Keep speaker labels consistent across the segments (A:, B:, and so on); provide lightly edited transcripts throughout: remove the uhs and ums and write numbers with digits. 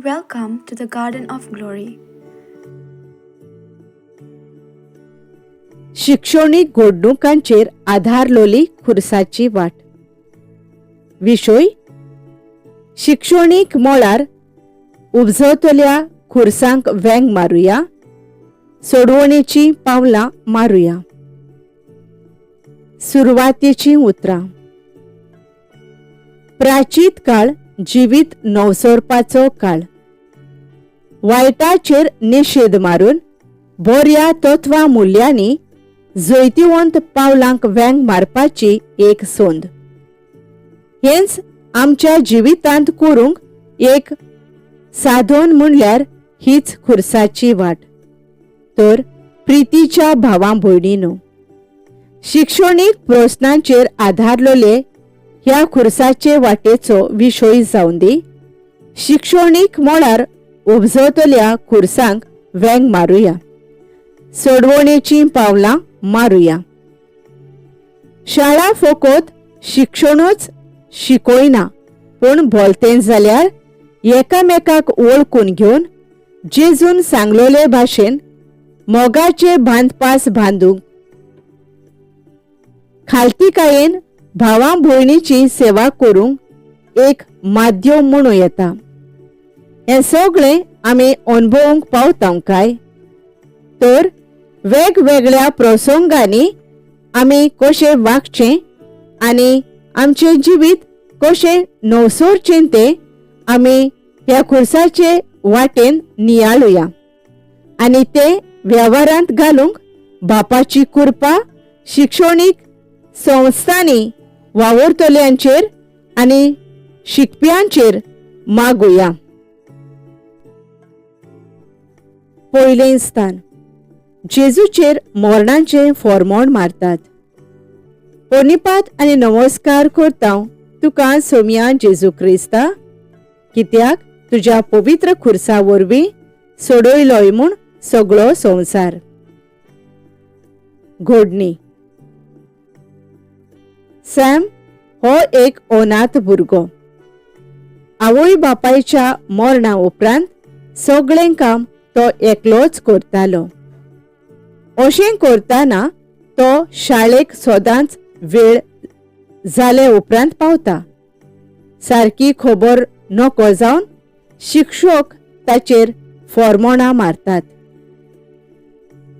A: Welcome to the Garden of Glory.
B: शिक्षणीक घडणुकांचेर आधारलोली खुर्साची वाट. विशय शिक्षणीक मळार उपजतल्या खुर्सांक वेंग मारुया, सोडवणेचीं पावलां मारुया. सुरवातेचीं उतरां. प्राचीत काळ जिवीत नवसरपाचो काळ. वायटाचेर निशेध मारून बऱ्या तत्वां मुल्यांनी जैतिवंत पावलांक वेंग मारपाची एक संद. हेंच आमच्या जिवितांत करूंक एक साधन म्हणल्यार हीच खुर्साची वाट. तर प्रितीच्या भावां भयणीनो, शिक्षणीक प्रस्नांचेर आधारलोले ह्या खुर्साचे वाटेचो विशय जावन दी. शिक्षणीक मळार उपजतल्या खुर्सांक वेंग मारुया, सोडवणेचीं पावलां मारुया. शाळा फकत शिक्षणूच शिकयना, पूण भलतें जाल्यार एकामेकाक वळखून घेवन जेजून सांगलोले भाशेन मोगाचे बांदपास बांदूंक, खालतीकायेन भावा भयणीची सेवा करूंक एक माध्यम म्हणूं येता. हें सगळें आमी अणभवूंक पावता काय? तर वेगवेगळ्या प्रसंगांनी आमी कशें वागचें आनी आमचें जिवीत कशें नवसरचें तें आमी ह्या खुर्साचे वाटेन नियाळुया आनी तें वेव्हारांत घालूंक बापाची कृपा शिक्षणीक संस्थांनी वावुरतल्यांचेर आनी शिकप्यांचेर मागुया. पयलें स्थान. जेजूचेर मरणाचें फॉर्मोण मारतात. पोनिपात आनी नमस्कार करता तुका सोमया जेजू क्रिस्ता, कित्याक तुज्या पवित्र खुर्सा वरवीं सोडयलोय म्हूण सगळो संवसार. घोडणी. सॅम हो एक अनाथ भुरगो. आवय बापायच्या मरणा उपरांत सगळें काम तो एकलोच करतालो. अशें करतना तो शाळेक सदांच वेळ जाले उपरांत पावता. सारकी खबर नको जावन शिक्षक ताचेर फॉर्मोणां मारतात.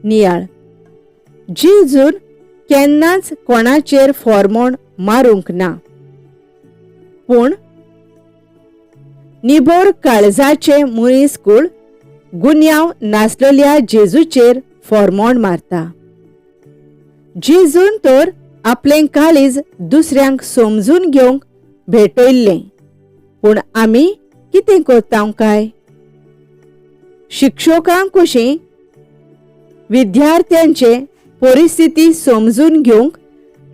B: नियाळ. जेजून केन्नाच कोणाचेर फॉर्मोण मारूंक ना, पूण निबोर काळजाचे मनीस कूळ गुन्यांव नासलेल्या जेजूचेर फॉर्मोण मारता. जेजून तर आपलें काळीज दुसऱ्यांक समजून घेवंक भेटयल्लें, पूण आमी कितें करता काय? शिक्षकांक कशी विद्यार्थ्यांचे परिस्थिती समजून घेवंक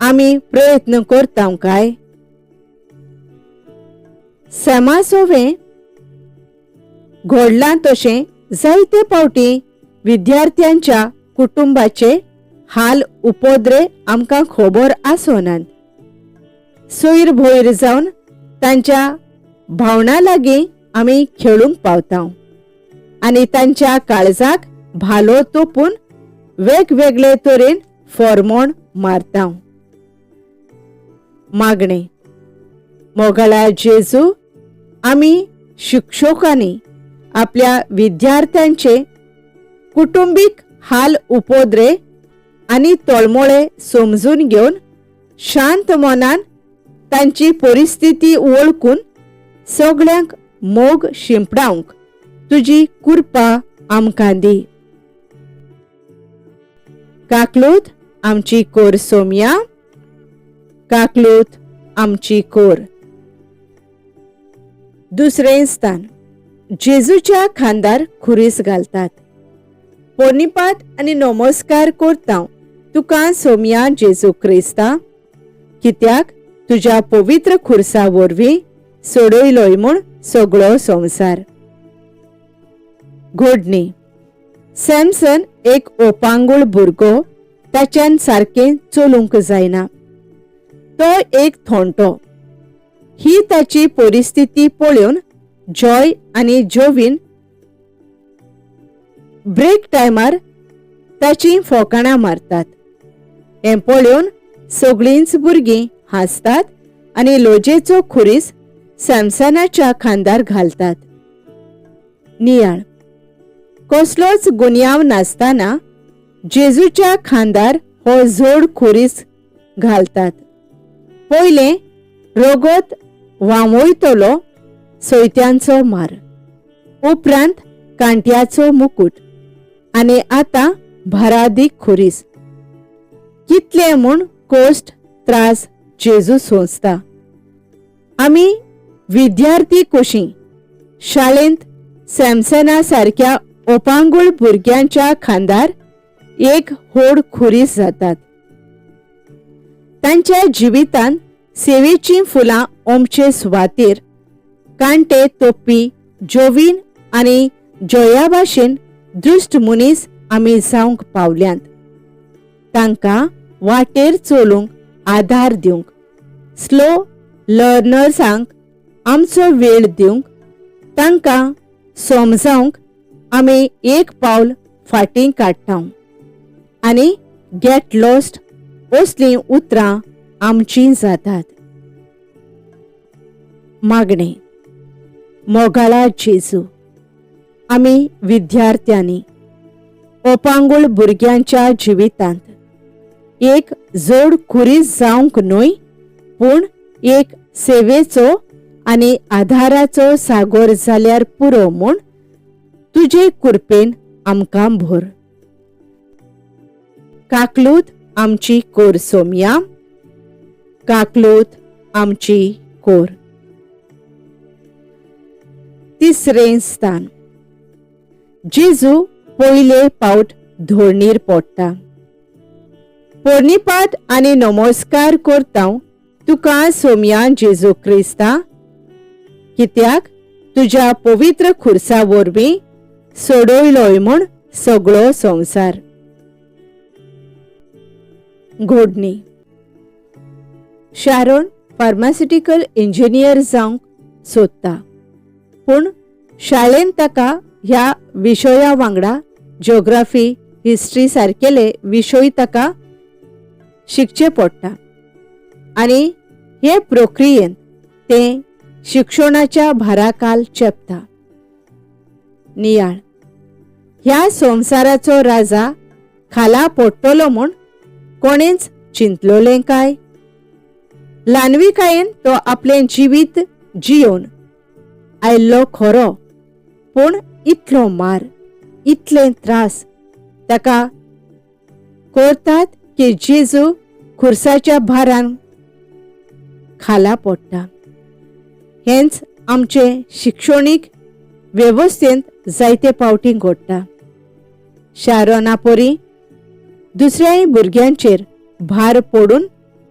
B: आमी प्रयत्न करता काय? सॅमासोवें घडलां तशें जायते फावटी विद्यार्थ्यांच्या कुटुंबाचे हाल उपद्रे आमकां खबर आसनात. सैर भोयर जावन तांच्या भावनां लागीं आमी खेळूंक पावता आनी तांच्या काळजाक भालो तोपून वेगवेगळे तरेन फॉर्मोण मारता. मागणें. मोगाळा जेजू, आमी शिक्षकांनी आपल्या विद्यार्थ्यांचे कुटुंबीक हाल उपद्रे आनी तळमळे समजून घेवन शांत मनान तांची परिस्थिती वळखून सगळ्यांक मोग शिंपडावंक तुजी कृपा आमकां दी. काकलूत आमची कोर सोमया, काकलूत आमची कोर. दुसरें स्थान. जेजूच्या खांदार खुरीस घालतात. पोनिपात आनी नमस्कार करता तुका सोमया जेजू क्रिस्ता, कित्याक तुज्या पवित्र खुर्सा वरवीं सोडयलोय म्हूण सगळो संवसार. घोडणी. सॅमसन एक ओपांगूळ भुरगो. ताच्यान सारकें चलूंक जायना. तो एक थोंटो. ही ताची परिस्थिती पळोवन जॉय आनी जोवीन ब्रेक टायमार ताचीं फोकाणां मारतात. हें पळोवन सगळींच भुरगीं हांसतात आनी लोजेचो खुरीस सॅमसनाच्या खांदार घालतात. नियाळ. कसलोच गुन्यांव नासतना जेजूच्या खांदार हो जोड खुरीस घालतात. पयलें रगत व्हांवयतलो सोयत्यांचो मार, उपरांत कांट्याचो मुकूट आनी आतां भारादीक खुरीस. कितले म्हूण कोश्ट त्रास जेजू सोंसता. आमी विद्यार्थी कशीं शाळेंत सॅमसना सारक्या ओपांगूळ भुरग्यांच्या खांदार एक होड खुरीस जातात. तांच्या जिवितांत सेवेचीं फुलां ओमचे सुवातेर कांटे तोपपी जोवीन आनी जया भाशेन दुश्ट मनीस आमी जावंक पावल्यांत. तांकां वाटेर चलूंक आदार दिवंक, स्लो लर्नर्सांक आमचो वेळ दिवंक, तांकां समजावंक आमी एक पावल फाटीं काडटा आनी गेट लॉस्ट असलीं उतरां आमचीं जातात. मागणें. मोगाळा जेजू, आमी विद्यार्थ्यांनी ओपांगूळ भुरग्यांच्या जिवितांत एक जोड खुरीस जावंक न्हय, पूण एक सेवेचो आनी आधाराचो सागोर जाल्यार पुरो म्हूण तुजे कुरपेन आमकां भर. काकलूत आमची कोर सोमया, काकलूत आमची कोर. तिसरें स्थान. जेजू पयले पावट धोरणीर पडटा. पोरणीपात आनी नमस्कार करता तुका सोमया जेजू क्रिस्ता, कित्याक तुज्या पवित्र खुर्सा वरवीं सोडयलोय म्हूण सगळो संवसार. घोडणी. शारोन फार्मास्युटिकल इंजिनियर जावंक सोदता, पूण शाळेंत ताका ह्या विशया वांगडा जिओग्राफी, हिस्ट्री सारकेले विशय ताका शिकचे पडटा आनी हे प्रक्रियेंत तें शिक्षणाच्या भाराकाल चेपता. नियाळ. ह्या संवसाराचो राजा खाला पडटलो म्हूण कोणेंच चिंतलोलें काय? ल्हानविकायेन तो आपलें जिवीत जियोवन आयल्लो खरो, पूण इतलो मार, इतले त्रास ताका करतात की जेजू खुर्साच्या भारान खाला पडटा. हेंच आमचे शिक्षणीक वेवस्थेंत जायते फावटी घडटा. शारोना परी दुसऱ्याय भुरग्यांचेर भार पडून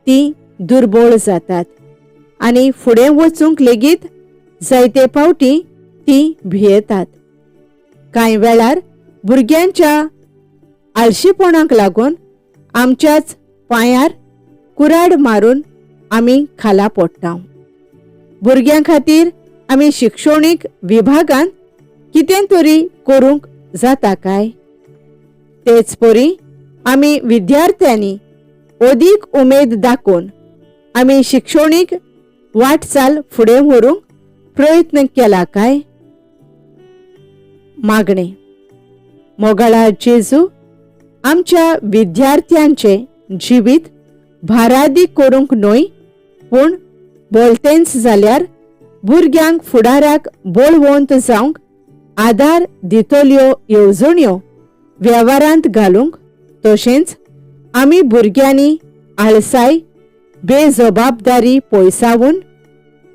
B: तीं दुर्बळ जातात आनी फुडें वचूंक लेगीत जायते फावटी तीं भियेतात. कांय वेळार भुरग्यांच्या आळशीपणाक लागून आमच्याच पांयार कुराड मारून आमी खाला पडटा. भुरग्यां खातीर आमी शिक्षणीक विभागांत कितें तरी करूंक जाता काय? तेच परी आमी विद्यार्थ्यांनी अदीक उमेद दाखोवन आमी शिक्षणीक वाटचाल फुडें व्हरूंक प्रयत्न केला काय? मागणें. मोगाळा जेजू, आमच्या विद्यार्थ्यांचें जिवीत भारादीक करूंक न्हय, पूण बोलतेंच जाल्यार भुरग्यांक फुडाराक बळवंत जावंक आदार दितल्यो येवजण्यो वेव्हारांत घालूंक, तशेंच आमी भुरग्यांनी आळसाय, बेजबाबदारी पयसावन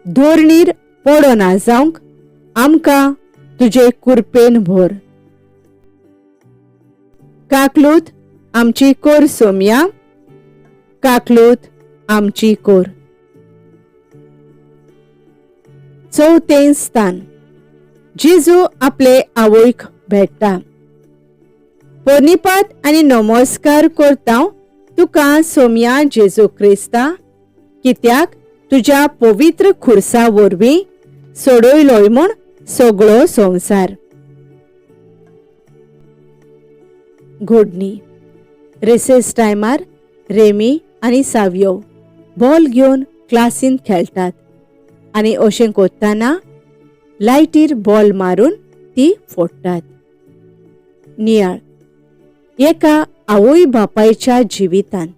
B: धोरणीर पडना जावंक आमकां तुजे कुरपेन भर. काकलूत आमची कोर सोमया, काकलूत आमची कोर. चवथें स्थान. जेजू आपले आवयक भेट्टा. पोनिपात आनी नमस्कार करता तुका सोमया जेजू क्रिस्ता, कित्याक तुज्या पवित्र खुर्सा वरवीं सोडयलोय म्हूण सगळो संवसार. घोडणी रेसेस टायमार रेमी आनी सावयो बॉल घेवन क्लासींत खेळटात आनी अशें कोत्ताना लायटीर बॉल मारून ती फोडटात. नियाळ एका आवय बापायच्या जिवितांत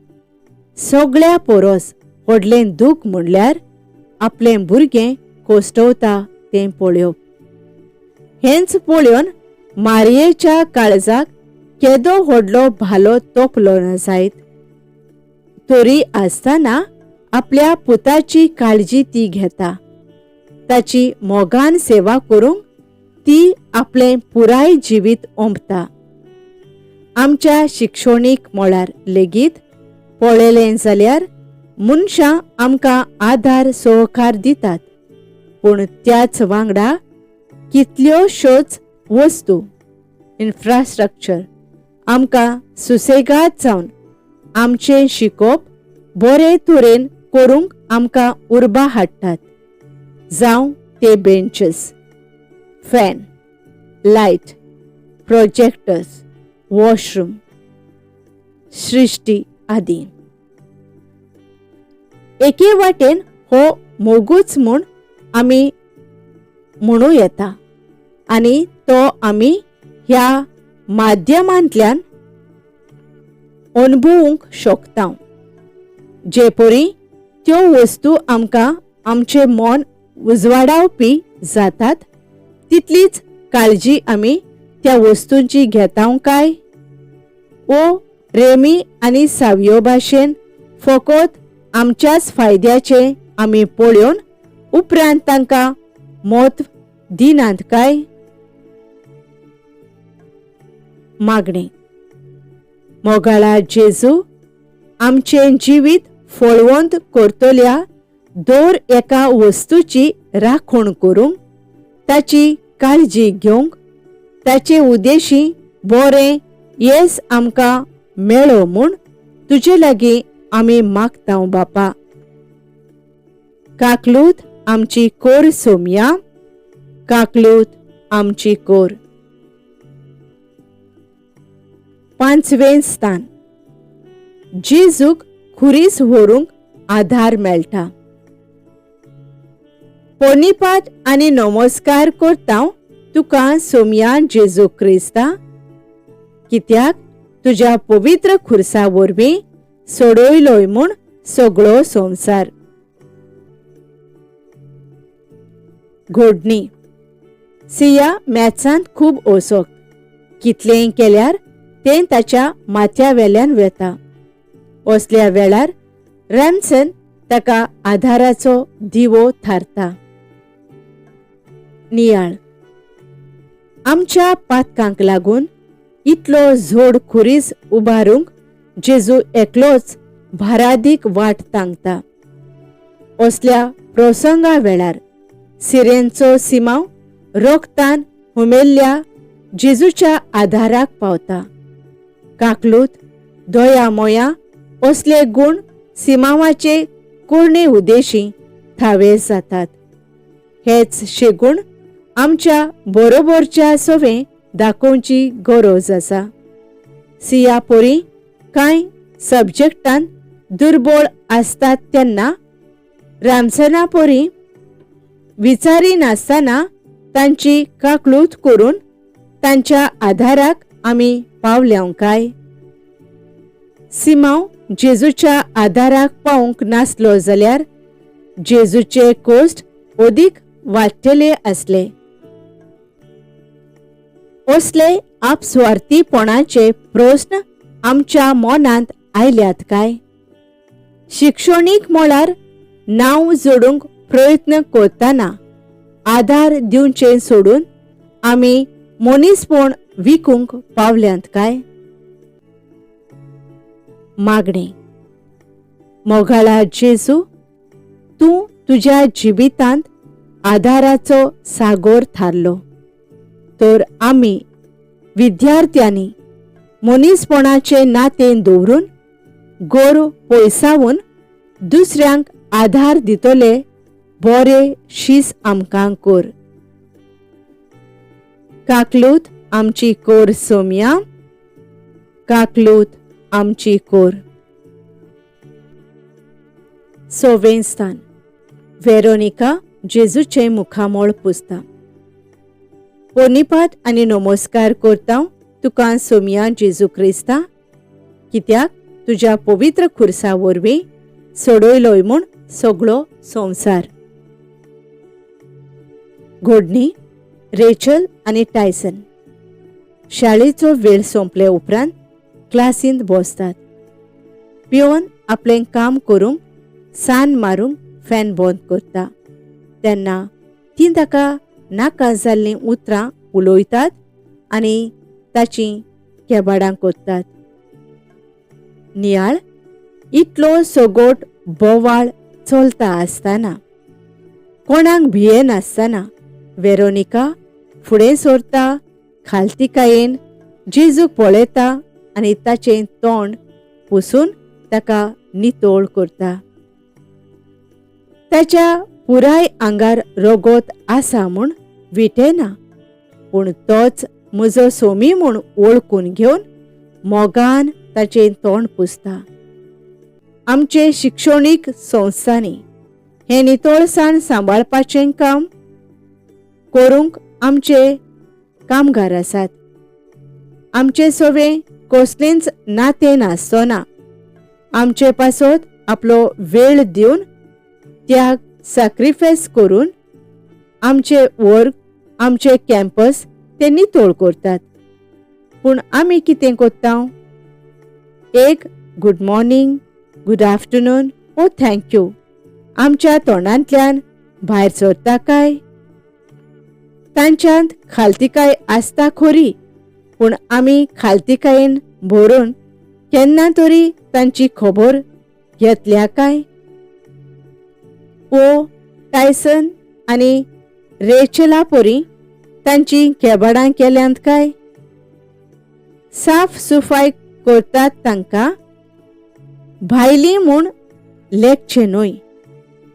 B: सगळ्या पोरोस व्हडलें दूख म्हणल्यार आपलें भुरगें कोश्टवता तें पळोवप. हेंच पळोवन मारयेच्या काळजाक केदो व्हडलो भालो तोपलो ना जायत. तरी आसतना आपल्या पुताची काळजी ती घेता. ताची मोगान सेवा करूंक ती आपलें पुराय जिवीत ओंपता. आमच्या शिक्षणीक मळार लेगीत पळयलें जाल्यार मनशां आमकां आदार सहकार दितात, पूण त्याच वांगडा कितल्योश्योच वस्तू इन्फ्रास्ट्रक्चर आमकां सुसेगाद जावन आमचें शिकोवप बरे तरेन करूंक आमकां उर्बा हाडटात, जावं ते benches, fan, light, projectors, washroom, सृश्टी आदी. एके वाटेन हो मोगूच म्हूण आमी म्हणूं येता आनी तो आमी ह्या माध्यमांतल्यान अणभवूंक शकता. जे परी त्यो वस्तू आमकां आमचें मन उजवाडावपी जातात तितलीच काळजी आमी त्या वस्तूंची घेता काय ओ रेमी आनी सावयो भाशेन फकत आमच्याच फायद्याचें आमी पळोवन उपरांत तांकां म्हत्व दिनात काय? मागणें. मोगाळा जेजू, आमचें जिवीत फळवंत करतल्या दर एका वस्तूची राखण करूंक, ताची काळजी घेवंक, ताचे उद्देशी बरें येस आमकां मेळो म्हूण तुजे लागीं आमी मागता बापा. काकलूत आमची कोर सोमया, काकलूत आमची कोर. पांचवें स्थान. जेजूक खुरीस व्हरूंक आधार मेळटा. पोनीपात आनी नमस्कार करता तुका सोमया जेजू क्रिस्ता, कित्याक तुज्या पवित्र खुर्सा वरवीं सोडयलोय म्हूण सगळो संवसार. घोडणी सिया मॅथ्सांत खूब ओसक, कितलेंय केल्यार तें ताच्या माथ्या वेल्यान वेता. असल्या वेळार रॅमसन ताका आधाराचो दिवो थारता. नियाळ आमच्या पातकांक लागून इतलो जोड खुरीस उबारूंक जेजू एकलोच भारादीक वाट तांगता. असल्या प्रसंगा वेळार सिरेंचो सिमांव रोगतान हुमेल्ल्या जेजूच्या आधाराक पावता. काकलूत, दया, मोया असले गुण सिमांवाचे कोरणे उदेशी थावे जातात. हेच शेगूण आमच्या बरोबरच्या सवे दाखोवची गरज आसा. सिया परी कांय सब्जॅक्टान दुर्बळ आसतात तेन्ना रामसना परी विचारिनासतना तांची काकलूत करून तांच्या आधाराक आमी पावल्या काय? सिमांव जेजूच्या आधाराक पावंक नासलो जाल्यार जेजूचे कोश्ट अदीक वाडटले आसले. असले आपस्वार्थीपणाचे प्रस्न आमच्या मनांत आयल्यात काय? शिक्षणीक मळार नांव जोडूंक प्रयत्न करतना आधार दिवचे सोडून आमी मनीसपण विकूंक पावल्यांत काय? मागणें. मोगाळा जेजू, तूं तुज्या जिवितांत आधाराचो सागोर थारलो, तर आमी विद्यार्थ्यांनी मनीसपणाचें नातें दवरून गोर पयसावन दुसऱ्यांक आधार दितले बरे शीस आमकां कर. काकलूत आमची कोर सोमया, काकलूत आमची कोर. सवें स्थान. वेरोनिका जेजूचें मुखामळ पुसता. पोनिपात आनी नमस्कार करता तुका सोमया जेजू क्रिस्ता, कित्याक तुज्या पवित्र खुर्सा वरवीं सोडयलोय म्हूण सगळो संवसार. घोडणी रेचल आनी टायसन शाळेचो वेळ सोंपले उपरांत क्लासींत बसतात. पियोन आपलें काम करूंक सान मारूंक फॅन बंद करता तेन्ना तीं ताका नाका जाल्लीं उतरां उलयतात आनी ताचीं केबाडां करतात. नियाळ इतलो सगोट बोवाळ चलता आसतना कोणाक भियेनासतना वेरोनिका फुडें सरता, खालतिकायेन जेजूक पळयता आनी ताचें तोंड पुसून ताका नितळ करता. ताच्या पुराय आंगार रगत आसा म्हूण विटेना, पूण तोच म्हजो सोमी म्हूण वळखून घेवन मोगान ताचें तोंड पुसता. आमचे शिक्षणीक संस्थांनी हें नितळसाण सांबाळपाचें काम करूंक आमचे कामगार आसात. आमचे सवें कसलेंच नातें नासतना आमचे पासत आपलो वेळ दिवन त्याग सॅक्रिफायस करून आमचे वर्ग आमचे कॅम्पस ते नितळ करतात. पूण आमी कितें करता? एक good morning, good afternoon O thank you आमच्या तोंडांतल्यान भायर सरता काय? तांच्यांत खालतिकाय आसता खरी, पूण आमी खालतिकायेन भरून केन्ना तरी तांची खबर घेतल्या काय? ओ टायसन आनी रेचला परी तांची केबाडां केल्यांत काय? साफ सुफाय करतात तांकां भायली म्हूण लेखचें न्हय.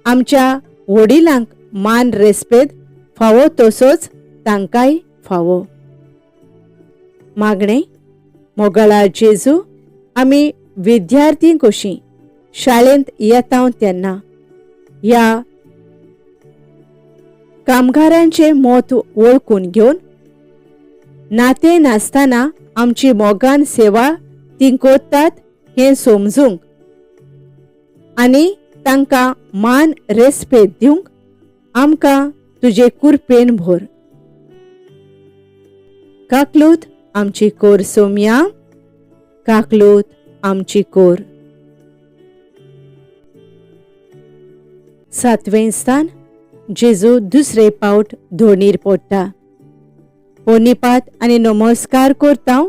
B: आमच्या वडिलांक मान रेस्पेद फावो तसोच तांकांय फावो. मागणें. मोगाळा जेजू, आमी विद्यार्थी कशीं शाळेंत येता तेन्ना ह्या कामगारांचें म्हत्व वळखून घेवन नातें नासतना आमची मोगान सेवा तीं करतात हें समजूंक आनी तांकां मान रेस्पेद दिवंक आमकां तुजे कुरपेन भर. काकलूत आमची कोर सोमया, काकलूत आमची कोर. सातवें स्थान. जेजू दुसरे पावट धोणीर पडटा. पोनिपात आनी नमस्कार करता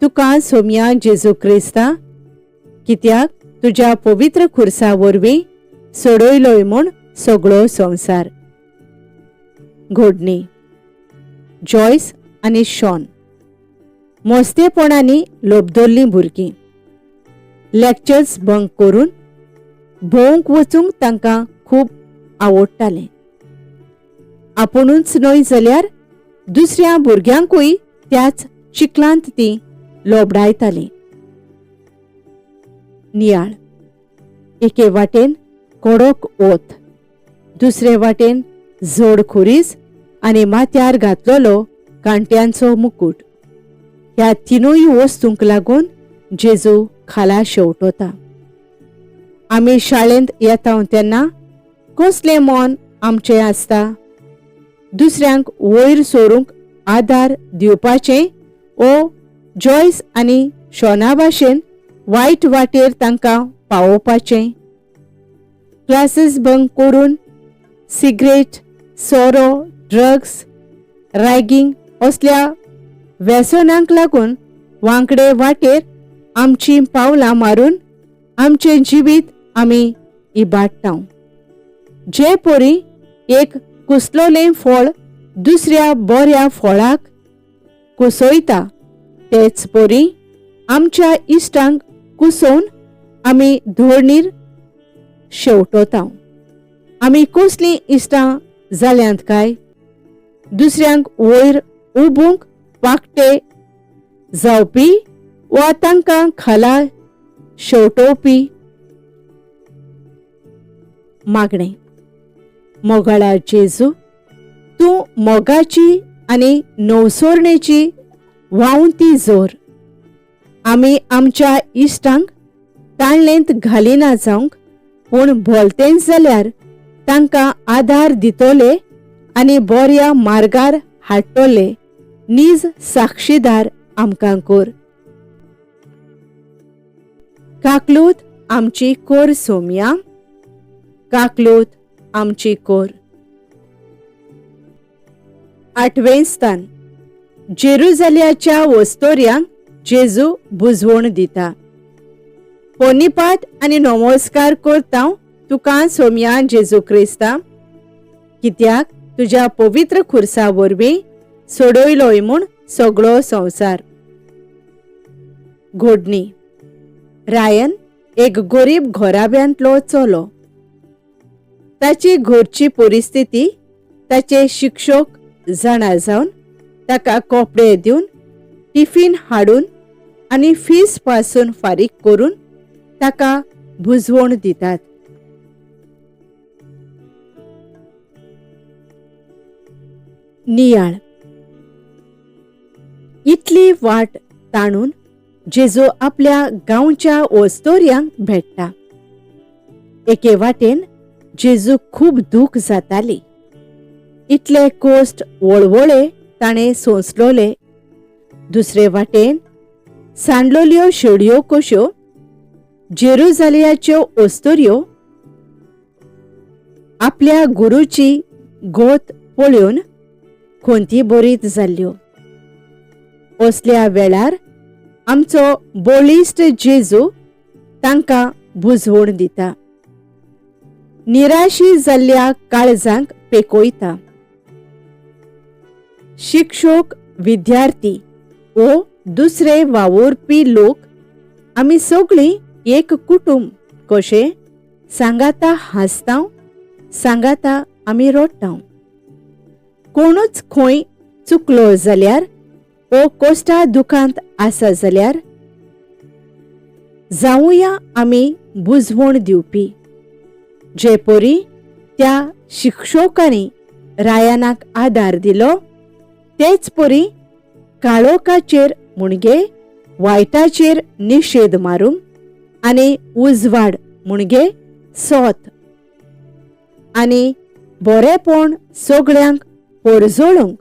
B: तुका सोमया जेजू क्रिस्ता, कित्याक तुज्या पवित्र खुर्सा वरवीं सोडयलोय म्हूण सगळो संवसार. घोडणी जॉयस आनी शॉन मस्तेपणांनी लोबदोल्लीं भुरगीं. लेक्चर्स बंक करून भोंवंक वचूंक तांकां खूब आवडटालें. आपुणूच न्हय जाल्यार दुसऱ्या भुरग्यांकूय त्याच चिखलांत तीं लोबडायतालीं. नियाळ एके वाटेन कडक ओत, दुसरे वाटेन जोड खुरीस आनी माथ्यार घातलेलो कांट्यांचो मुकूट, ह्या तिनूय वस्तूंक लागून जेजू खाला शेवटोता. आमी शाळेंत येता तेन्ना कसलें मन आमचें आसता? दुसऱ्यांक वयर सरूंक आदार दिवपाचें ओ जॉयस आनी शोना भाशेन वायट वाटेर तांकां पावोवपाचें? क्लासीस बंक करून सिगरेट, सोरो, ड्रग्स, रॅगिंग असल्या व्यसनांक लागून वांकडे वाटेर आमचीं पावलां मारून आमचें जिवीत आमी इबाडटा. जे परी एक कुसलोलें फळ दुसऱ्या बऱ्या फळाक कुसयता, तेच परी आमच्या इश्टांक कुसोवन आमी धोरणीर शेवटोता. आमी कसलीं इश्टां जाल्यांत काय? दुसऱ्यांक वयर उबूंक वाकटे जावपी वा तांकां खाला शेवटोवपी? मागणें. मोगाळा जेजू, तूं मोगाची आनी नवसोरणेची व्हांवती जोर. आमी आमच्या इश्टांक ताळणेंत घालिना जावंक, पूण भोलतेंच जाल्यार तांकां आदार दितले आनी बऱ्या मार्गार हाडटले नीज साक्षीदार आमकां कोर. काकलूत आमची कोर सोमया, काकलूत आमची कोर. आठवें स्थान. जेरुजाल्याच्या वस्तोर्यांक जेजू बुजवण दिता. पोनिपात आनी नमस्कार करता तुका सोमया जेजू क्रिस्ता, कित्याक तुज्या पवित्र खुर्सा वरवीं सोडयलोय म्हूण सगळो संवसार. घोडणी. रायन एक गरीब घराब्यांतलो चलो. ताची घरची परिस्थिती ताचे शिक्षक जाणा जावन ताका कपडे दिवन, टिफीन हाडून आनी फीस पासून फारीक करून ताका बुजवण दितात. नियाळ. इतली वाट ताणून जेजू आपल्या गांवच्या वस्तोर्यांक भेट्टा. एके वाटेन जेजूक खूब दूख जाताली. इतले कोश्ट वळवळे ताणें सोंसलोले. दुसरे वाटेन सांडलोल्यो शेडयो कश्यो जेरुजालयाच्यो अस्तुऱ्यो आपल्या गुरूची गोत पळोवन खंती बरीत जाल्ल्यो. असल्या वेळार आमचो बळिश्ट जेजू तांकां बुजवण दिता, निराशी जाल्ल्या काळजांक पेकयता. शिक्षक, विद्यार्थी वो दुसरे वावुरपी लोक आमी सगळीं एक कुटुंब कशें सांगाता हांसता, सांगाता आमी रडटा. कोणूच खंय चुकलो जाल्यार वो कोश्टा दुखांत आसा जाल्यार जावया आमी बुजवण दिवपी, जे परी त्या शिक्षकांनी रायानाक आदार दिलो तेच परी काळोखाचेर मुणगे वायटाचेर निशेध मारूंक आनी उजवाड मुणगे सोत आनी बरेपण सगळ्यांक पोरजोळूंक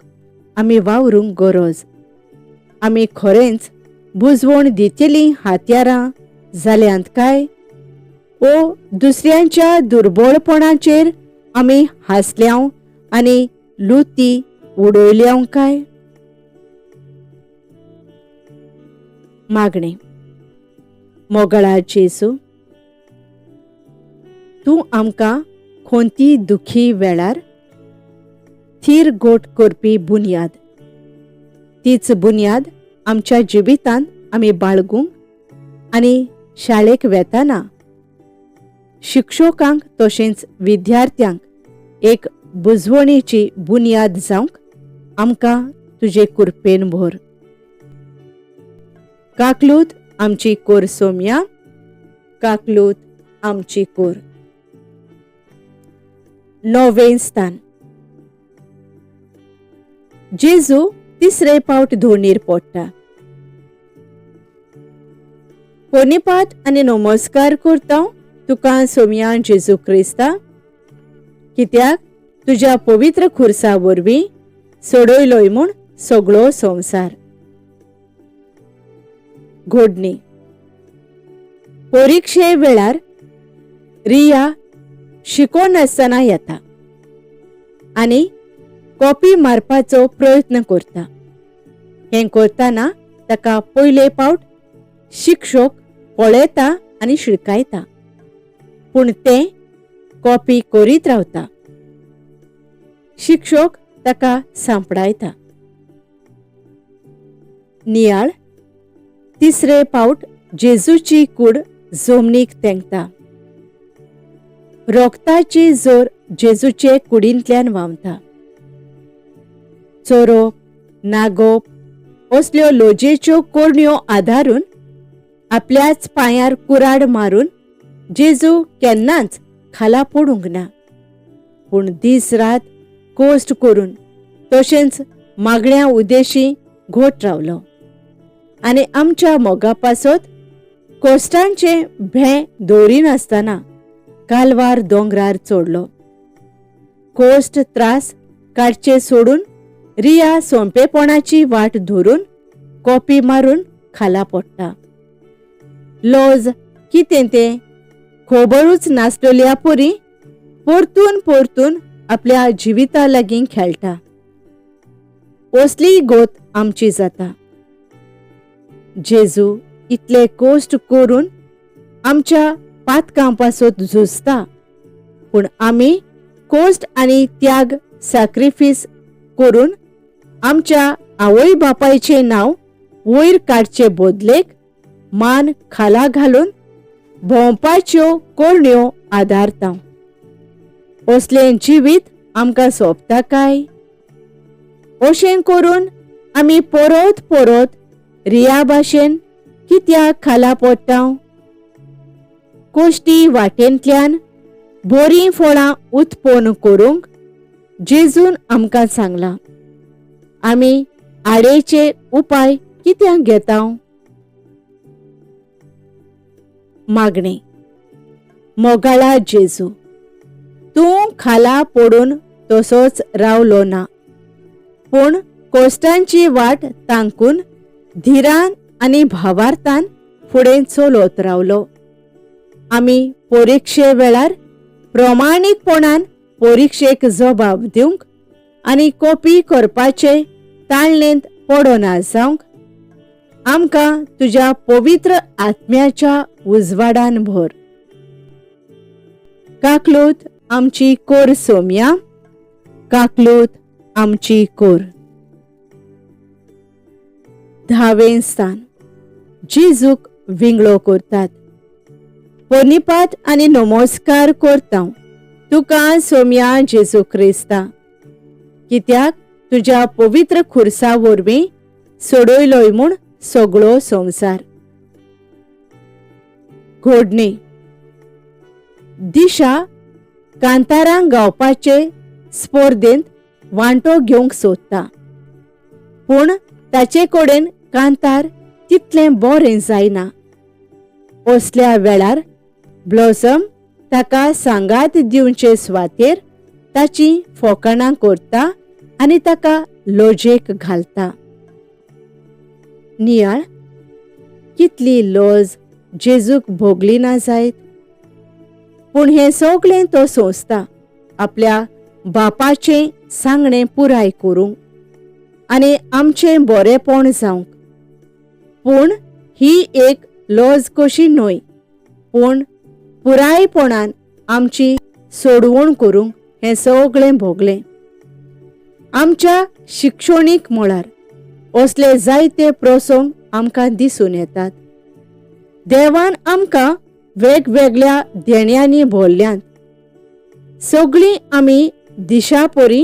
B: आमी वावरूंक गरज. आमी खरेंच बुजवण दितलीं हात्यारां जाल्यांत काय ओ दुसऱ्यांच्या दुर्बळपणाचेर आमी हांसल्यांव आनी लुती उडयल्यांव काय? मागणें. मोगळा जेजू, तूं आमकां खंती दुखी वेळार थीर गोट करपी बुन्याद. तीच बुन्याद आमच्या जिवितांत आमी बाळगूंक आनी शाळेक वेताना शिक्षकांक तशेंच विद्यार्थ्यांक एक बुजवणेची बुन्याद जावंक आमकां तुजे कुरपेन भर. काकलूत आमची कोर सोमया, काकलूत आमची कोर. णवें स्थान. जेजू तिसरे पावट धोणीर पडटा. पोनिपात आनी नमस्कार करता तुका सोमया जेजू क्रिस्ता, कित्याक तुज्या पवित्र खुर्सा वरवीं सोडयलोय म्हूण सगळो संवसार. घोडणी. परिक्षे वेळार रिया शिकोनासतना येता आनी कॉपी मारपाचो प्रयत्न करता. हें करतना ताका पयले पावट शिक्षक पळयता आनी शिडकायता, पूण तें कॉपी करीत रावता. शिक्षक ताका सांपडायता. नियाळ. तिसरे पावट जेजूची कूड जमनीक तेंकता. रोगताची जोर जेजूचे कुडींतल्यान व्हांवता. चोरोप, नागोवप, असल्यो लोजेच्यो कोरण्यो आदारून आपल्याच पांयार कुराड मारून जेजू केन्नाच खाला पडूंक ना, पूण दीस रात कोश्ट करून तशेंच मागण्या उदेशी घोट रावलो आनी आमच्या मोगा पासत कोश्टांचें भें दवरिनासतना कालवार दोंगरार चडलो. कोश्ट त्रास काडचे सोडून रिया सोंपेपणाची वाट धरून कॉपी मारून खाला पडटा. लॉज कितें तें खबरूच नासलेल्या परी परतून परतून आपल्या जिविता लागीं खेळटा. असलीय गोत आमची जाता. जेजू इतले कोश्ट करून आमच्या पातकां पासत झुजता, पूण आमी कोश्ट आनी त्याग सॅक्रिफीस करून आमच्या आवय बापायचें नांव वयर काडचे बदलेक मान खाला घालून भोंवपाच्यो करण्यो आदारता. असलें जिवीत आमकां सोंपता काय? अशें करून आमी परत परत रिया भाशेन कित्याक खाला पडटा? कोश्टी वाटेंतल्यान बरीं फळां उत्पन्न करूंक जेजून आमकां सांगलां. आमी आडेचे उपाय कित्याक घेता? मागणें. मोगाळा जेजू, तूं खाला पडून तसोच रावलो ना, पूण कोश्टांची वाट तांकून धिरान आनी भावार्थान फुडें चलत रावलो. आमी परिक्षे वेळार प्रमाणीकपणान परिक्षेक जबाब दिवंक आनी कॉपी करपाचे ताळणेंत पडना जावंक आमकां तुज्या पवित्र आत्म्याच्या उजवाडान भर. काकलूत आमची कोर सोम्या, काकलूत आमची कोर. धावें स्थान. जेजूक विंगळो करतात. पोनिपात आनी नमस्कार करता तुका सोम्या जेजू क्रिस्ता, कित्याक तुज्या पवित्र खुर्सा वरवीं सोडयलोय म्हूण सगळो संवसार. घोडणी. दिशा कांतारां गावपाचे स्पर्धेंत वांटो घेवंक सोदता, पूण ताचे कडेन कांतार तितलें बरें जायना. असल्या वेळार ब्लॉसम ताका सांगात दिवचे सुवातेर ताची फोकाणां करता आनी ताका लजेक घालता. नियाळ. कितली लज जेजूक भोगली ना जायत, पूण हें सगळें तो सोंसता आपल्या बापाचें सांगणें पुराय करूंक आनी आमचें बरेंपण जावंक. पूण ही एक लज कशी न्हय, पूण पुरायपणान आमची सोडवण करूंक हें सगळें भोगलें. आमच्या शिक्षणीक मळार असले जायते प्रसंग आमकां दिसून येतात. देवान आमकां वेगवेगळ्या देण्यांनी भरल्यांत. सगळीं आमी दिशापरी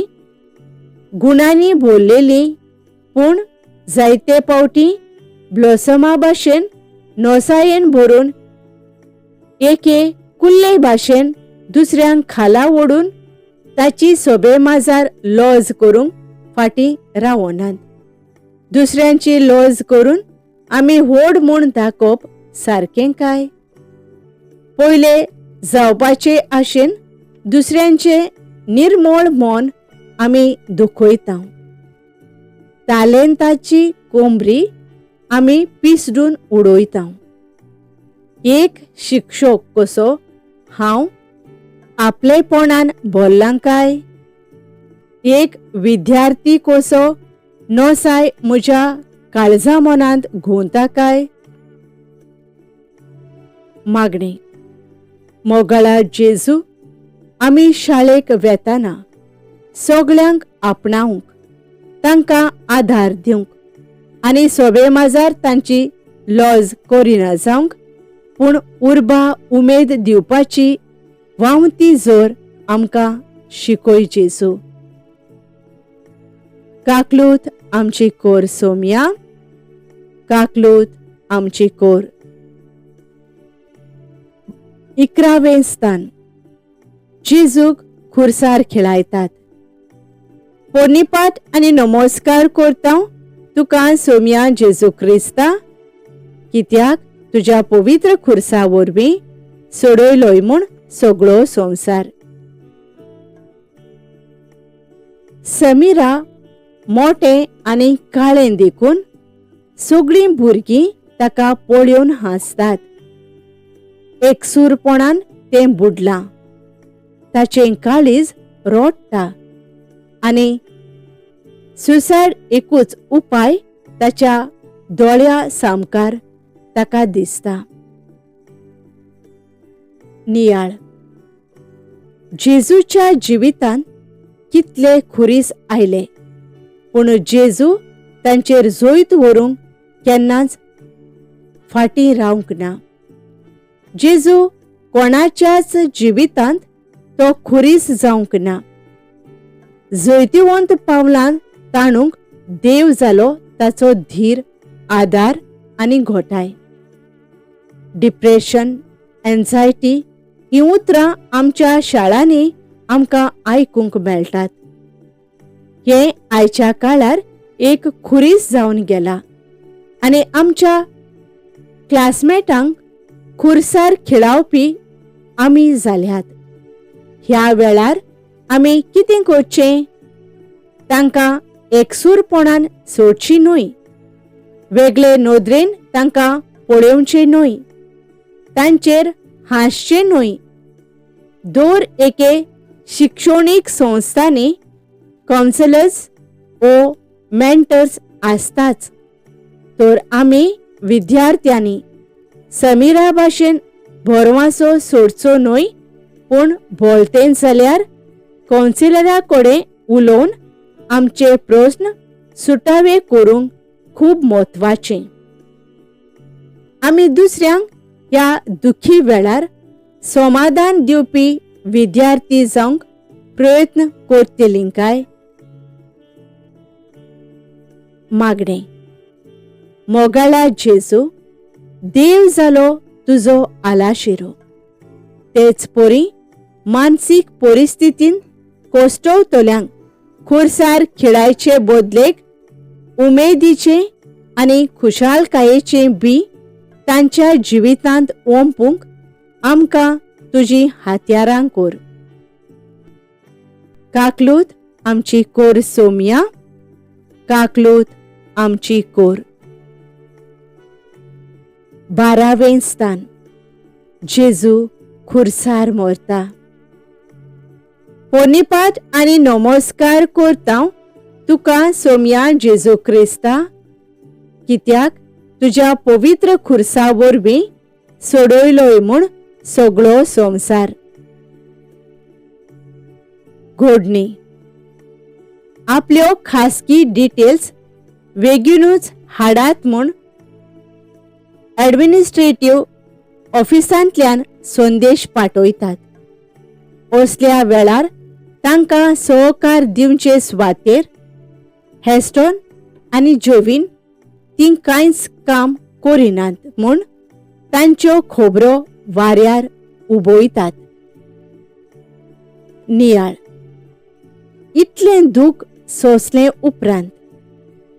B: गुणांनी भरलेलीं, पूण जायते फावटी ब्लॉसमा भाशेन नोसायेन भरून एके कुल्ले भाशेन दुसऱ्यांक खाला ओडून ताची सोबे माजार लॉज करूंक फाटीं रावनात. दुसऱ्यांची लॉज करून आमी व्हड म्हूण दाखोवप सारकें काय? पयले जावपाचे आशेन दुसऱ्यांचें निर्मळ मन आमी दुखयता. तालेंताची कोंबरी आमी पिसडून उडयता. एक शिक्षक कसो हांव आपलेपणान भरलां काय? एक विद्यार्थी कसो नसाय म्हज्या काळजा मनांत घुंवता काय? मागणी. मोगाळा जेजू, आमी शाळेक वेताना सगळ्यांक आपणावंक, तांकां आधार दिवंक आनी सोबे माजार तांची लॉज करिना जावंक, पूण उर्बा उमेद दिवपाची व्हांवती जोर आमकां शिकय जेजू. काकलूत आमची कोर सोमया, काकलूत आमची कोर. इकरावें स्थान. जेजूक खुरसार खेळायतात. पोर्निपाट आनी नमस्कार करता तुका सोम्या जेजू क्रिस्ता, कित्याक तुज्या पवित्र खुरसा वरवीं सोडयलोय म्हूण सगळो संवसार. समीरा मोटें आनी काळें देखून सगळीं भुरगीं ताका पळोवन हांसतात. एकसूरपणान तें बुडलां. ताचें काळीज रोडटा आनी सुसायड एकूच उपाय ताच्या दोळ्या सामकार ताका दिसता. नियाळ. जेजूच्या जिवितांत कितले खुरीस आयले, पूण जेजू तांचेर जैत व्हरूंक केन्नाच फाटीं रावंक ना. जेजू कोणाच्याच जिवितांत तो खुरीस जावंक ना. जैतिवंत पावलान ताणूंक देव जालो ताचो धीर, आदार आनी घोटाय. डिप्रेशन, एन्झायटी हीं उतरां आमच्या शाळांनी आमकां आयकूंक मेळटात. हें आयच्या काळार एक खुरीस जावन गेला आनी आमच्या क्लासमेटांक खुरसार खेळावपी आमी जाल्यात. ह्या वेळार आमी कितें करचें? तांकां एकसूरपणान सोडची न्हय, वेगळे नदरेन तांकां पळोवचें न्हय, तांचेर हांसचें न्हय. दर एके शिक्षणीक संस्थांनी कावन्सिलर्स ओ मेंटर्स आसताच, तर आमी विद्यार्थ्यांनी समीरा भाशेन भरवांसो सोडचो न्हय, पूण भोलतेन जाल्यार कावन्सिलरा कडेन उलोवन आमचे प्रस्न सुटावे करूंक खूब म्हत्वाचें. आमी दुसऱ्यांक ह्या दुखी वेळार समाधान दिवपी विद्यार्थी जावंक प्रयत्न करतलीं काय? मागणें. मोगाळा जेजू, देव जालो तुजो आलाशिरो, तेच परी मानसीक परिस्थितीन कोश्टवतल्यांक खुरसार खेळायचे बदलेक उमेदीचें आनी खुशालकायेचें बी तांच्या जिवितांत ओंपूंक आमकां तुजीं हात्यारां कोर. काकलूत आमची कोर सोमया, काकलूत आमची कोर. बारावें स्थान. जेजू खुरसार मरता. पोनिपात आनी नमस्कार करता तुका सोमया जेजू क्रिस्ता, कित्याक तुज्या पवित्र खुरसा वरवीं सोडयलोय म्हूण सगळो संवसार. घोडणी. आपल्यो खासगी डिटेल्स बेगीनूच हाडात म्हूण ॲडमिनिस्ट्रेटीव ऑफिसांतल्यान संदेश पाठयतात. असल्या वेळार तांकां सहकार दिवचे सुवातेर हेस्टॉन आनी जोवीन तीं कांयच काम करिनात म्हूण तांच्यो खबरो वाऱ्यार उबयतात. नियाळ. इतलें दूख सोंसले उपरांत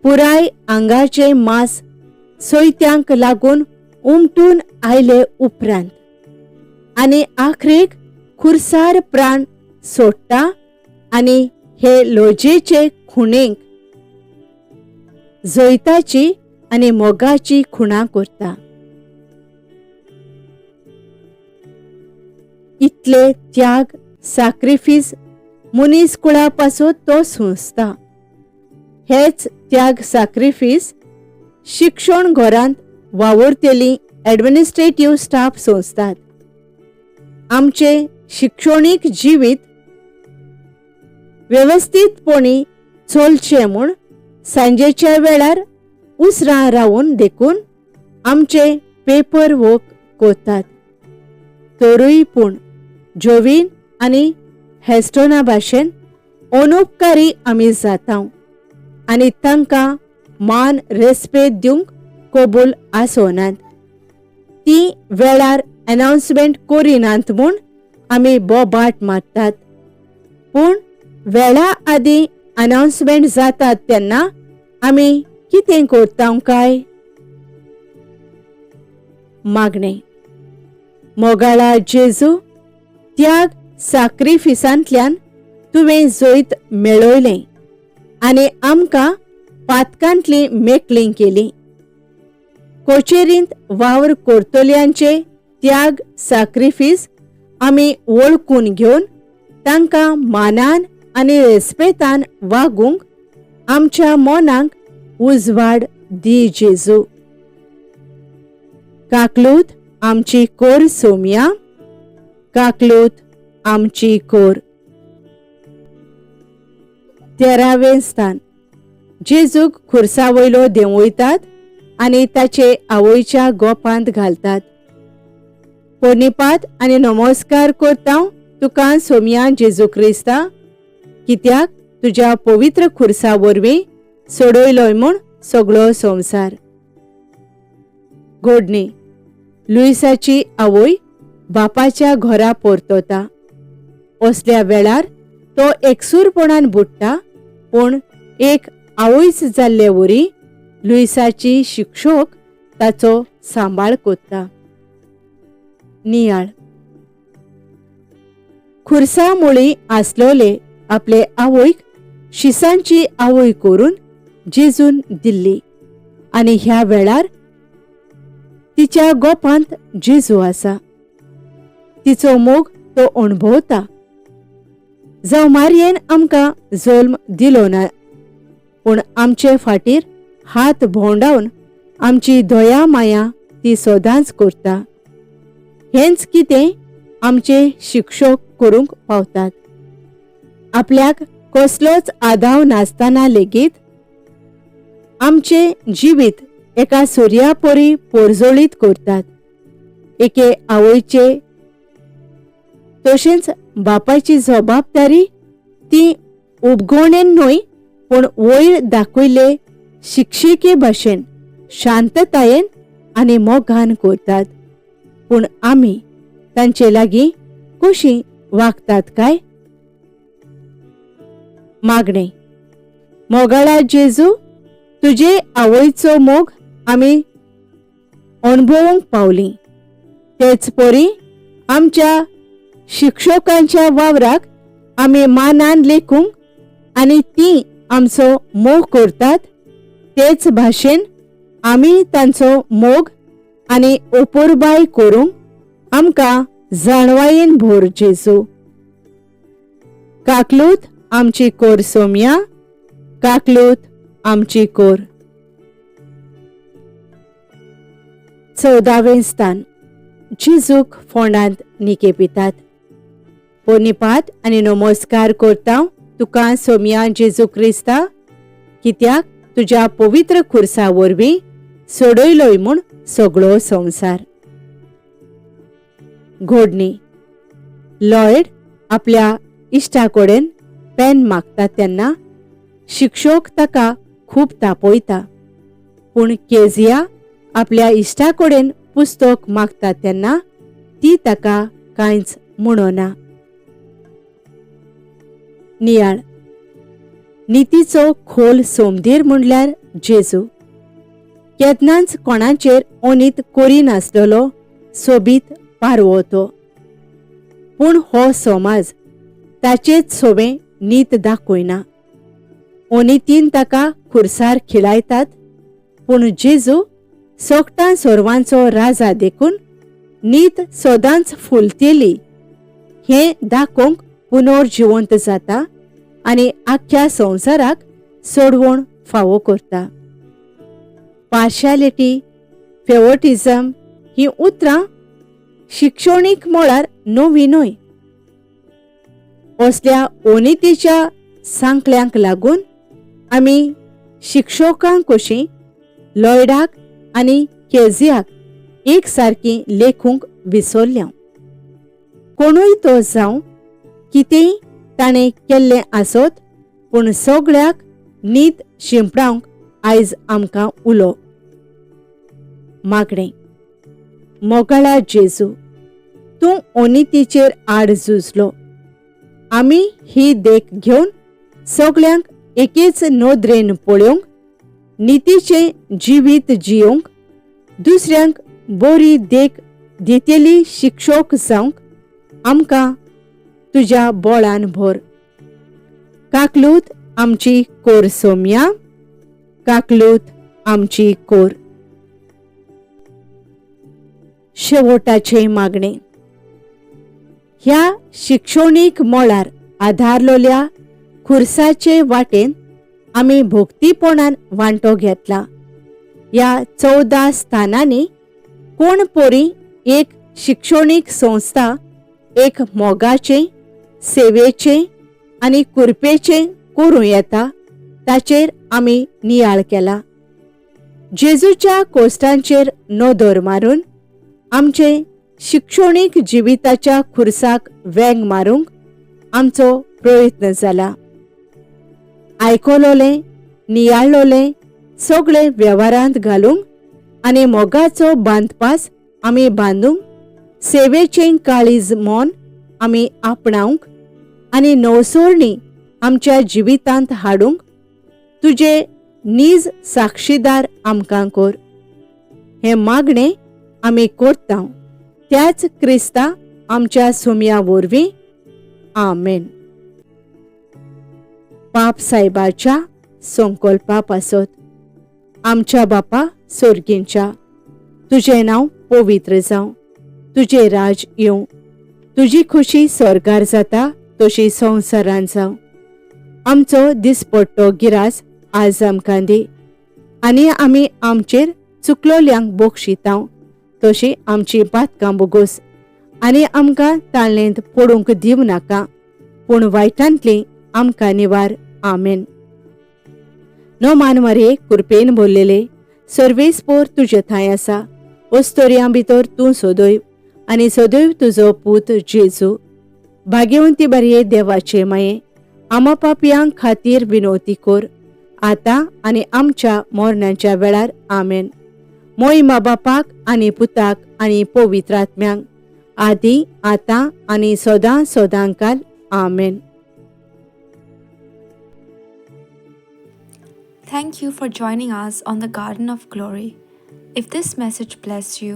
B: पुराय आंगाचें मांस सोयत्यांक लागून उमटून आयले उपरांत आनी आखरेक खुरसार प्राण सोडटा आनी हे लजेचे खुणेक जैताची आनी मोगाची खुणा करता. इतले त्याग साक्रिफीस मनीस कुळा पासत तो सोंसता. हेच त्याग साक्रिफीस शिक्षण घरांत वावुरतली ॲडमिनिस्ट्रेटीव स्टाफ सोंसतात. आमचें शिक्षणीक जिवीत वेवस्थीतपणी चलचें म्हूण सांजेच्या वेळार उसरां रावून देखून आमचे पेपर वर्क करतात. तरूय पूण जोवीन आनी हेस्टोना भाशेन अनुपकारी आमी जाता आनी तांकां मान रेस्पेद दिवंक कबूल आसनात. ती वेळार अनाउन्समेंट करिनात म्हूण आमी बोबाट मारतात, पूण वेळा आदीं अनाउन्समेंट जातात तेन्ना आमी कितें करता काय? मागणें. मोगाळा जेजू, त्याग साक्रिफिसांतल्यान तुवें जैत मेळयलें आनी आमकां पातकांतली मेकळी केली. कोचेरींत वावर करतल्यांचे त्याग साक्रिफीस आमी वळखून घेवन तांकां मानान आनी रेस्पेतान वागूंक आमच्या मनाक उजवाड दी जेजू. काकलूत आमची कोर सोमया, काकलूत आमची कोर. तेरावें स्थान. जेजूक खुर्सा वयलो देंवयतात आनी ताचे आवयच्या गोपांत घालतात. पोनिपात आनी नमस्कार करता तुका सोमया जेजू क्रिस्ता, कित्याक तुज्या पवित्र खुर्सा वरवीं सोडयलोय म्हूण सगळो संवसार. गोडणी. लुईसाची आवय बापाच्या घरा परतता. असल्या वेळार तो एकसूरपणान बुडटा, पूण एक आवयच जाल्ले वरी लुईसाची शिक्षक ताचो सांबाळ कोत्ता. नियाळ. खुर्सा मुळी आसलोले आपले आवयक शिसांची आवय करून जेजून दिल्ली आनी ह्या वेळार तिच्या गोपांत जेजू आसा. तिचो मोग तो अणभवता. जावं मारयेन आमकां जल्म दिलो ना, पूण आमचे फाटीर हात भोंवडावन आमची दया माया ती सदांच करता. हेंच कितें आमचे शिक्षक करूंक पावतात. आपल्याक कसलोच आदाव नासतना लेगीत आमचें जिवीत एका सुर्या परी पोरजोळीत करतात. एके आवयचे तशेंच बापायची जबाबदारी ती उबगणेन न्हय, पूण वयर दाखयल्ले शिक्षिके भाशेन शांततायेन आनी मोगान करतात. पूण आमी तांचे लागीं कशीं वागतात काय? मागणें. मोगाळा जेजू, तुजे आवयचो मोग आमी अणभवूंक पावलीं, तेच परी आमच्या शिक्षकांच्या वावराक आमी मानान लेखूंक आनी ती आमचो मोग करतात तेच भाशेन आमी तांचो मोग आनी ओपोरबाय करूंक आमकां जाणवायेन भर जेजू. काकलूत आमची कोर सोमया, काकलूत आमची कोर. चवदावें स्थान. जेजूक फोंडांत निकेपितात. पोनिपात आनी नमस्कार करता तुका सोमया जेजू क्रिस्ता, कित्याक तुज्या पवित्र खुर्सा वरवीं सोडयलोय म्हूण सगळो संवसार. घोडणी. लॉयड आपल्या इश्टा कडेन पेन मागता तेन्ना शिक्षक ताका खूब तापयता, पूण केजिया आपल्या इश्टा कडेन पुस्तक मागता तेन्ना ती ताका कांयच म्हणना. नियाळ. नितीचो खोल सोमधीर म्हणल्यार जेजू. केन्नाच कोणाचेर ओनीत करिनासलेलो सोबीत पारवो तो. पूण हो समाज ताचेच सोबें नीत दाखयना. ओनितीन ताका खुर्सार खिळायतात, पूण जेजू सोगटां सोरवांचो राजा देखून नीत सदांच फुलतेली हें दाखोवंक पुनर्जिवंत जाता आनी आख्ख्या संवसाराक सोडवण फावो करता. पार्शालिटी, फेवरिटीजम हीं उतरां शिक्षणीक मळार नवी न्हय. असल्या ओनितीच्या सांकळ्यांक लागून आमी शिक्षकांक कशीं लॉयडाक आनी केजियाक एक सारकी लेखूंक विसरल्या. कोणूय तो जावं, कितेंय ताणें केल्लें आसत, पूण सगळ्याक नीत शिंपडावंक आयज आमकां उलो. मागणें. मोगाळा जेजू, तूं ओनितीचेर आड झुजलो. आमी ही देख घेवन सगळ्यांक एकेच नदरेन पळोवंक, नितीचें जिवीत जियोवंक, दुसऱ्यांक बरी देख दितली शिक्षक जावंक आमकां तुज्या बोळान भर. काकलूत आमची कोर सोम्या, काकलूत आमची कोर. शेवटाचें मागणें. ह्या शिक्षणीक मळार आदारलोल्या खुर्साचे वाटेन आमी भोक्तीपणान वांटो घेतला. ह्या 14 स्थानांनी कोण पोरी एक शिक्षणीक संस्था एक मोगाचें, सेवेचें आनी कुरपेचें करूं येता ताचेर आमी नियाळ केला. जेजूच्या कोश्टांचेर नदर मारून आमचे शिक्षणीक जिविताच्या खुर्साक वेंग मारूंक आमचो प्रयत्न जाला. आयकलोलें, नियाळलोलें सगळें वेव्हारांत घालूंक आनी मोगाचो बांदपास आमी बांदूंक, सेवेचें काळीज मन आमी आपणावंक आनी नवसोरणी आमच्या जिवितांत हाडूंक तुजे नीज साक्षीदार आमकां कर. हें मागणें आमी करता त्याच क्रिस्ता आमच्या सुमया वरवीं. आमेन. पाप सायबाच्या संकल्पा पासत. आमच्या बापा सोर्गींच्या, तुजें नांव पवित्र जावं, तुजें राज येवं, तुजी खुशी स्वर्गार जाता तशी संवसारान जावं. आमचो दिसपट्टो गिरास आज आमकां दी आनी आमी आमचेर चुकलोल्यांक बोक्षितांव तशी आमची पातकां बोगोस आनी आमकां ताळेंत पडूंक दिवं नाका, पूण वायटांतली आमकां निवार. आमेन. नो मान मरिये, कुरपेन भरलेले, सर्वेस्पोर तुजे थंय आसा. अस्तोरयां भितर तूं सदैव आनी सदैव तुजो पूत जेजू. भाग्यवंती बरये, देवाचे माये, आमा पापयांक खातीर विनवती कर, आतां आनी आमच्या मरणाच्या वेळार. आमेन. मोहिमा बापाक आनी पुताक आनी पवित्र आत्म्यांक, आदी आतां आनी सदां सदां काल. आमेन.
A: Thank you for joining us on the Garden of Glory. If this message blessed you,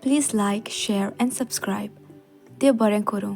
A: please like, share, and subscribe. देव बरें करूं.